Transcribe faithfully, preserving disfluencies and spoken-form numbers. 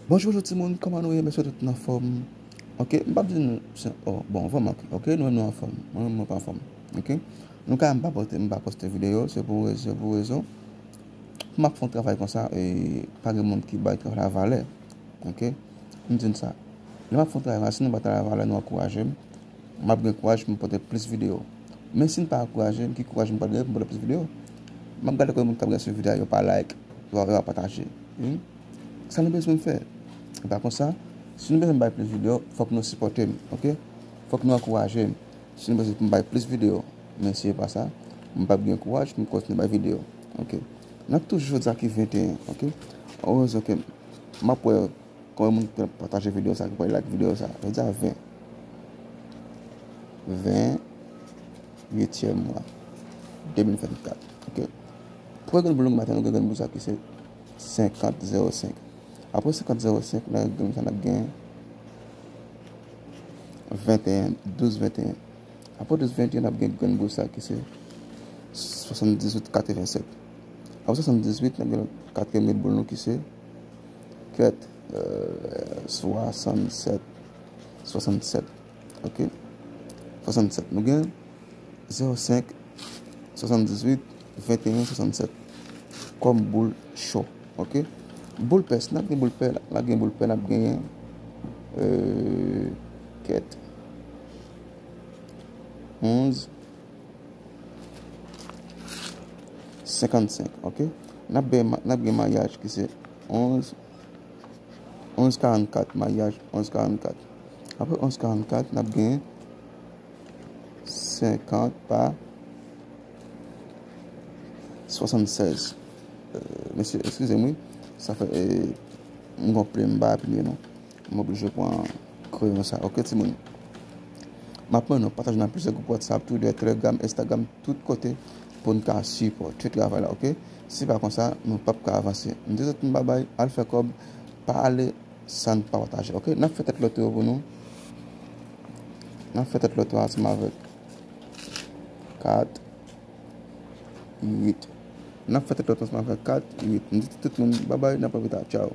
Bonjou, bonjou timoun, kòman nou ye? M espere tout nou anfòm. Ok, m p ap di nou se, oh, bon, vrèman, ok, ok, nou menm nou anfòm. Mwen menm mwen pa anfòm. Ok? Nou ka m pa poste, m pa poste videyo, se pou rezon, se pou rezon. M ap fè yon travay konsa, e pa gen moun ki bay travay la valè. Ok? M di n sa. Lè m ap fè yon travay konsa, si nou ba travay la valè, nou ankouraje m. M ap gen kouraj pou m pote plis videyo. Men si n pa ankouraje m, ki kouraj m pral gen pou m pote plis videyo? M ap gade kòman moun k ap gade sou videyo a, yo pa like, yo, yo pa pataje. Wi. Sa nou bezwen fè. E pa konsa, si nou bezwen bay plis videyo, fòk nou sipòte m, ok? Fòk nou ankouraje m. Si nou bezwen pou m bay plis videyo, men si e pa sa, m p ap gen kouraj pou m kontinye bay videyo, ok? N ap toujou jodi a ki venteyen, ok? Always, ok. M ap wè konbyen moun ki pral pataje videyo sa, ki pral like videyo sa. Jodi a ven. Ven uityèm mwa de mil vennkat. Ok. Premye grenn boul nou gen maten, nou gen grenn boul sa ki se senkant zewo senk. Apre senkant zewo senk, nan grenn boul sa, n ap gen venteyen, douz venteyen. Apre douz venteyen, n ap gen grenn boul sa ki se swasanndizuit katrevensenk. Apre swasanndizuit, n ap gen katriyèm grenn boul nou ki se kèt, euh, swasannsèt. Swasannsèt. Ok? Swasannsèt. Nou gen zewo senk, swasanndizuit, venteyen, swasannsèt kòm boul cho. Ok? Boul pè, si n ap gen boul pè, n ap gen boul pè, n ap genyen, euh, kèt, onz senkannsenk, ok? N ap gen, n ap gen mayaj ki se onz, onz karannkat, mayaj onz karannkat. Apre onz karannkat, n ap gen senkant pa swasannsèz. Euh, mesye, eskize m, wi. Sa fè, euh, m gon plim, m pa aplike non. M oblije pran kreyon sa. Ok, timoun? M ap mande nou pataje nan plizyè gwoup WhatsApp, Twitter, Telegram, Instagram, tout kote pou n ka sipòte travay la, ok? Si pa konsa, nou p ap ka avanse. M di tout moun babay, al fè kòb, pa ale san n pa pataje, ok? N ap fè tèt loto yo pou nou. N ap fè tèt loto ansanm avèk kat, uit. N ap fè tèt loto ansanm avèk kat, uit. M di tout moun babay, n ap repete, tchaw.